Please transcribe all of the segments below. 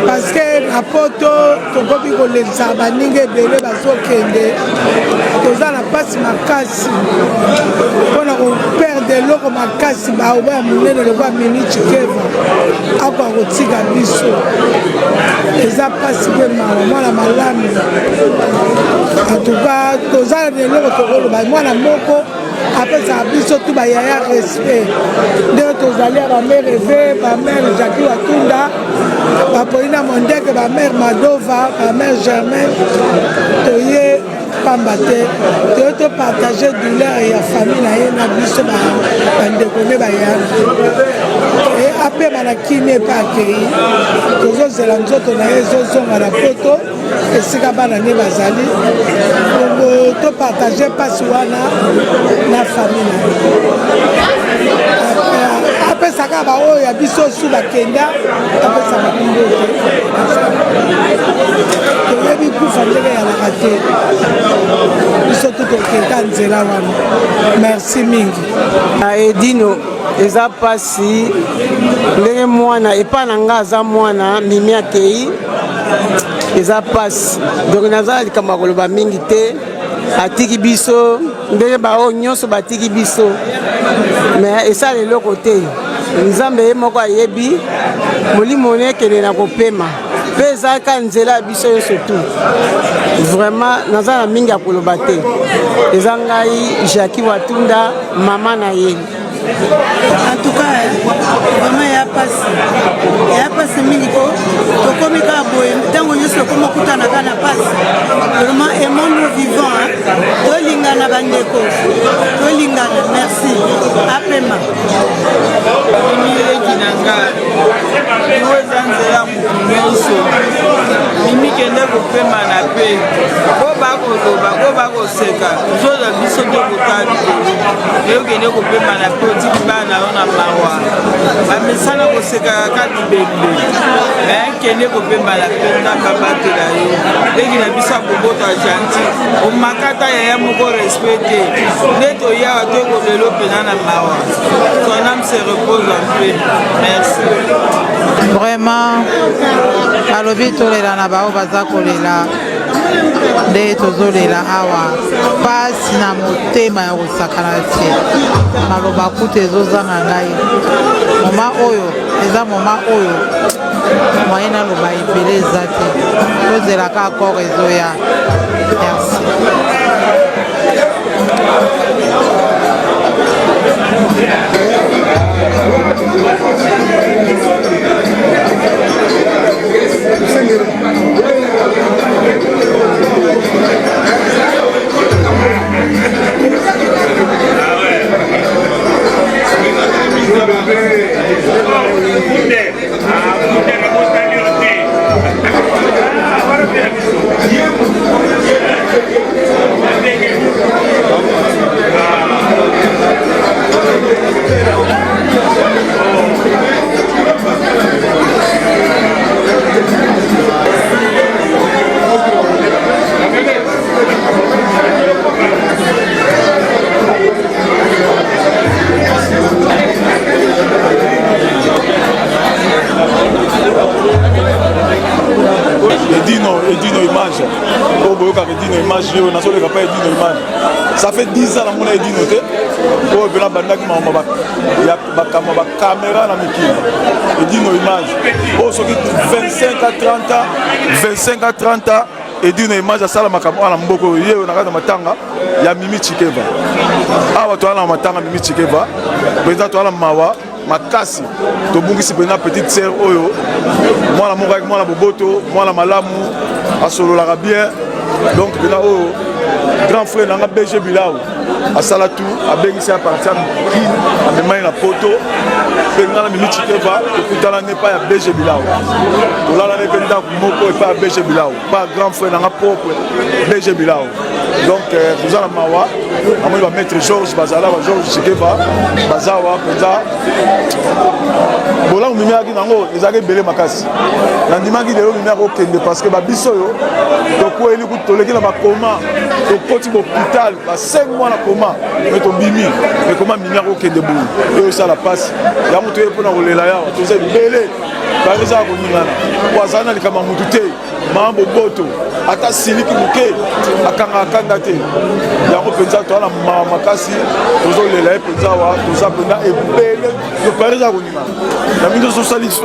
Parce que na poto tokomi kolekisa baninga ebele bazokende, toza na mpasi makasi mpona koperdre eloko makasi baoba ya monene lokola Mimi Tshikeva akoka kotika biso, eza mpasi mpe mawa. Mwana malamu antuka, toza na eloko tokoloba, mwana moko apesaka biso tu bayaya respect ndenge tozali ya bamere eve, bamere Jacki Watunda, bapolina Mondeke, bamere Madova, bamere Germaine, toye pamba te, toye topartage douleur ya famille na ye na biso bandeko nde bayana. Apema na kimia epe akei, tozozela nzoto na ye ezozonga na poto esika bana nde bazali, bongo topartage mpasi wana na famille na ye. Apesaka baoyo ya biso su bakenda, apesaka bango te, toyebi kufa ndenge eyalaka te, biso tu tokenda nzela wana. Merci mingi. Edino, eza mpasi ndenge mwana epai na nga aza mwana Mimi akei, eza mpasi. Donc naza na likambo ya koloba mingi te. Atiki biso ndenge baoyo nyonso batiki biso, mais esala eloko te. Nzambe ye moko ayebi molimo ne ekende na kopema, mpe ezalaka nzela ya biso nyonso tu. Vraiment naza na mingi ya koloba te. Eza ngai Jacki Watunda, mama na ye. En tout cas, vraiment ya pasi, ya pasi mingi, po tokomi kaka boye, ntango nyonso tokomi okutana kaka na pasi. Vraiment, aimons-nous vivant, tolingana bandeko, tolingana. Merci, apema. Mimi leki na nga, liwa eza nzela motu nyonso. Mimi, kende kopema na pe po bakoloba po bakoseka, tozozwa biso te kotala likolo. Eyokende kopema na pe, otiki bana na yo na mawa, bamesana kosekaka ka bibembe. Me kende kopema na pe, Nzambe abatela yo. Leki na biso ya boboto ya gentil, omakata yaya moko respect te, nde toyawa tokolelo mpena na mawa. Son âme se repose en paix. Merci. Vraiment, balobi tolela na bao baza kolela, nde tozolela awa, pasi na motema ya kosakana te. Maloba kutu ezozanga ngai. Moma oyo eza moma oyo moyen naloba ebele eza te, tozelaka accord ezoya. Merci. Edino, Edino image. Oyo boyokaka Edino image oyo nazoleka pa Edino image. Ça fait 10 ans namona Edino te. Oyo mpena bandaki makambo ya bakambo ba caméra na mikili. Edino image. Oyo soki 25 à 30 ans, 25 à 30 ans. Edino Image asala makambo awa na mboka oyo, ye oyo na kati ya matanga ya Mimi Tshikeva. Awa toza na matanga Mimi Tshikeva mpenza, toza na mawa makasi, tobungisi mpenza petite sœur oyo, mwana moko ayaki mwana boboto, mwana malamu, asololaka bien. Donc mpenza oyo grand frère nanga BG Bilau asala tout, abengisi ya parti ya Kin, amemai na poto mpe ngai na Mimi Tshikeva tokutana ne epai ya BG Bilau, tolala ne mpe ndako moko epai ya BG Bilau, pa grand frère nanga propre BG Bilau. Donc toza na mawa, namoni ba maître Georges bazala, ba Georges Tshikeva bazawa mpenza. Bolamu Mimi ayaki nango ezalaki ebele makasi. Nandimaki lelo Mimi akokende parce que babiso oyo tokweli kutu, toleki na bakoma, tokoti bopital ba 5 mois na koma, me tobimi. Me koma Mimi akokende boye, oyo osala mpasi yango, toye mpona kolela yawa, toza ebele, bango ezaka koningana po azali na likambo ya motu te. Mama boboto, ata siliki moke akangaka kanda te. Yango mpenza toza na mawa makasi, tozolela ye mpenza awa, toza mpenza ebele. Lopare eza koningana na mingi,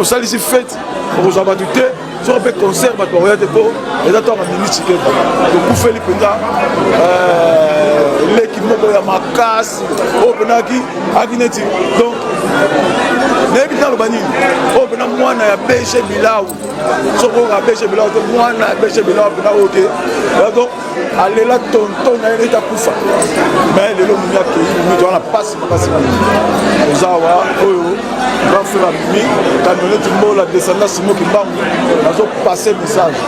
osalisi fete, okozwa bato te, soki mpe concert bato bakoya te, mpo eza ntango Mimi Tshikeva. Tokufeli mpenza leki moko ya makasi oyo mpenza aki neti, donc nayebi te naloba nini. Oyo mpenza mwana ya BG Bilau, soki oyoka BG Bilau te, mwana ya BG Bilau mpenza oyo te. Donc alela tonton na ye neti akufa, mais lelo Mimi akei. Mimi, toza na mpasi makasi mingi. Toza awa, oyo grand frère ya Mimi, camionnette Mbola, descendant Simo Kimbangu, nazopasse message,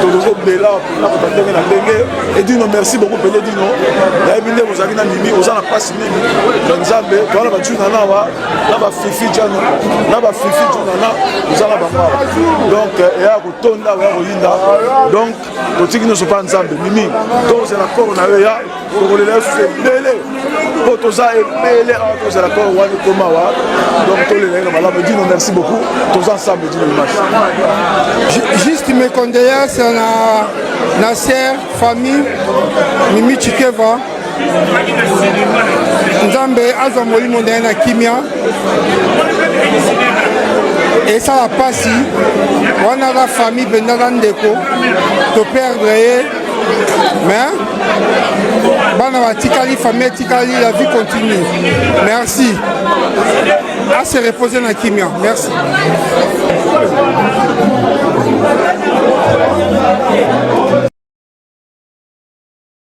tozobela nakota ndenge na ndenge. Edino, merci beaucoup mpende. Edino, nayebi nde ozalaki na Mimi, oza na mpasi mingi na Nzambe. Toza na bajuna nawa na bafifi jano na bafifi junana, oza na bango awa. Donc eya kotonda, oya koyinda. Donc totiki nyonso mpa Nzambe. Mimi, tozela koro na yo ya tokolela yo susu ebele, mpo toza ebele awa, tozela koro wana ekoma awa. Donc tolela ye na malamu. Edino, merci beaucoup, toza ensemble. Edino Image. Juste mes condoléances na sœur, famille Mimi Tshikeva. Nzambe azwa molimo na ye na kimia. Esala mpasi wana, aza famille mpenza, aza ndeko, toperdre ye, mais bana batikali, famille etikali, la vie continue. Merci, à se reposer na kimia. Merci.